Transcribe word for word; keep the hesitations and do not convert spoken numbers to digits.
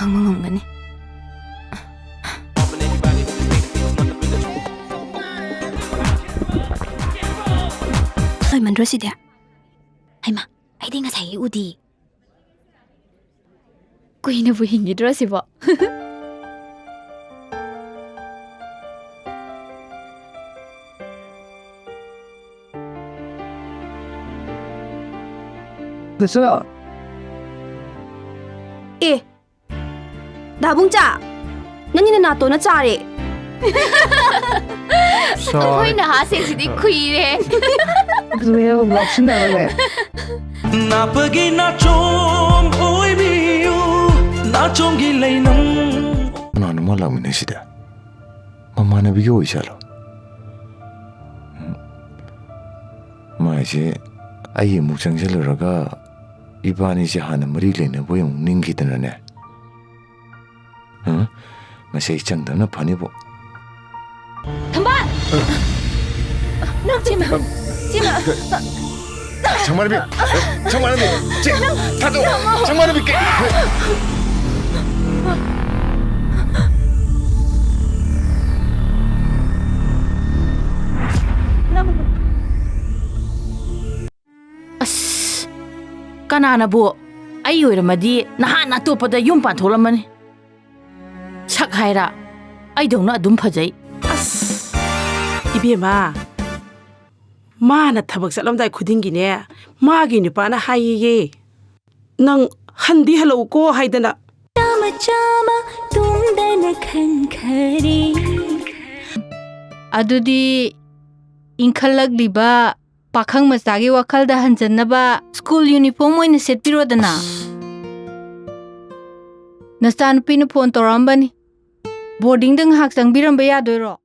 ꯈꯪꯕ ꯉꯝꯒꯅꯤ꯫ ꯂꯣꯏꯃꯟꯗ꯭ꯔꯣ ꯁꯤꯗꯤ? ꯍꯩꯃꯥ, ꯑꯩꯗꯤ ꯉꯁꯥꯏ ꯎꯗꯤ꯫ ꯀꯨꯏꯅꯕꯨ ꯍꯤꯡꯈꯤꯗ꯭ꯔꯣ ꯁꯤꯕꯣ? ꯑꯦ, ꯗꯥꯕꯨꯡꯆꯥ, ꯅꯪꯒꯤ ꯅꯅꯥꯇꯣꯟꯅ ꯆꯥꯔꯦ꯫ ꯑꯩꯈꯣꯏ ꯅꯍꯥꯁꯤꯡꯁꯤꯗꯤ ꯈꯨꯏꯔꯦ꯫ ꯅꯥꯄꯒꯤ ꯅꯥꯆꯣꯝ ꯑꯣꯏꯕꯤꯌꯨ, ꯅꯥꯆꯣꯝꯒꯤ ꯂꯩꯅꯝ꯫ ꯀꯅꯥꯅꯣ ꯃꯥ ꯂꯥꯛꯃꯤꯟꯅꯩꯁꯤꯗꯤ? ꯃꯃꯥꯟꯅꯕꯤꯒꯤ ꯑꯣꯏꯖꯥꯠꯂꯣ? ꯎꯝ꯫ ꯃꯥꯏꯁꯦ ꯑꯩ ꯑꯃꯨꯛ ꯆꯪꯁꯤꯜꯂꯨꯔꯒ ꯏꯕꯥꯅꯤꯁꯦ ꯍꯥꯟꯅ ꯃꯔꯤ ꯂꯩꯅꯕꯣꯏ ꯑꯃꯨꯛ ꯅꯤꯡꯈꯤꯗꯅꯅꯦ꯫ ꯍꯥ? ꯉꯁꯤ ꯑꯩ ꯆꯪꯗꯕꯅ ꯐꯅꯤꯕꯣ꯫ ꯊꯝꯕꯥꯜ! ꯅꯪ ꯆꯦꯃ! ꯆꯦꯃ! ꯁꯪꯕꯥꯟꯅꯕꯤ! ꯁꯪꯕꯥꯟꯅꯕꯤ! ꯆꯦ! ꯊꯥꯗꯣꯛ! ꯁꯪꯕꯥꯟꯅꯕꯤ! ꯀꯩ-, ꯑꯁ! ꯀꯅꯥꯅꯕꯨ? ꯑꯩ ꯑꯣꯏꯔꯝꯃꯗꯤ ꯅꯍꯥꯟ ꯑꯇꯣꯞꯄꯗ ꯌꯨꯝ ꯄꯥꯟꯊꯣꯛꯂꯝꯃꯅꯤ꯫ ꯁꯛ ꯍꯥꯏꯔ ꯑꯩꯗꯧꯅ ꯑꯗꯨꯝ ꯐꯖꯩ꯫ ꯑꯁ! ꯏꯕꯦꯝꯃ, ꯃꯥꯅ ꯊꯕꯛ ꯆꯠꯂꯝꯗꯥꯏ ꯈꯨꯗꯤꯡꯒꯤꯅꯦ, ꯃꯥꯒꯤ ꯅꯨꯄꯥꯅ ꯍꯥꯏꯌꯦꯌꯦ, "ꯅꯪ ꯍꯟꯗꯤ ꯍꯜꯂꯛꯎꯀꯣ" ꯍꯥꯏꯗꯅ꯫ ꯆꯥꯃ ꯆꯥꯃ ꯇꯨꯡꯗꯅ ꯈꯟꯈꯔꯦ꯫ ꯑꯗꯨꯗꯤ ꯏꯟꯈꯠꯂꯛꯂꯤꯕ ꯄꯥꯈꯪ ꯃꯆꯥꯒꯤ ꯋꯥꯈꯜꯗ ꯍꯟꯖꯟꯅꯕ ꯁ꯭ꯀꯨꯜ ꯌꯨꯅꯤꯐꯣꯔꯝ ꯑꯣꯏꯅ ꯁꯦꯠꯄꯤꯔꯣꯗꯅ꯫ ꯑꯁ꯫ ꯅꯆꯥꯅꯨꯄꯤꯅ ꯐꯣꯟ ꯇꯧꯔꯛꯑꯝꯕꯅꯤ꯫ ꯕꯣꯔꯗꯤꯡꯗ ꯉꯥꯏꯍꯥꯛ ꯆꯪꯕꯤꯔꯝꯕ ꯌꯥꯗꯣꯏꯔꯣ?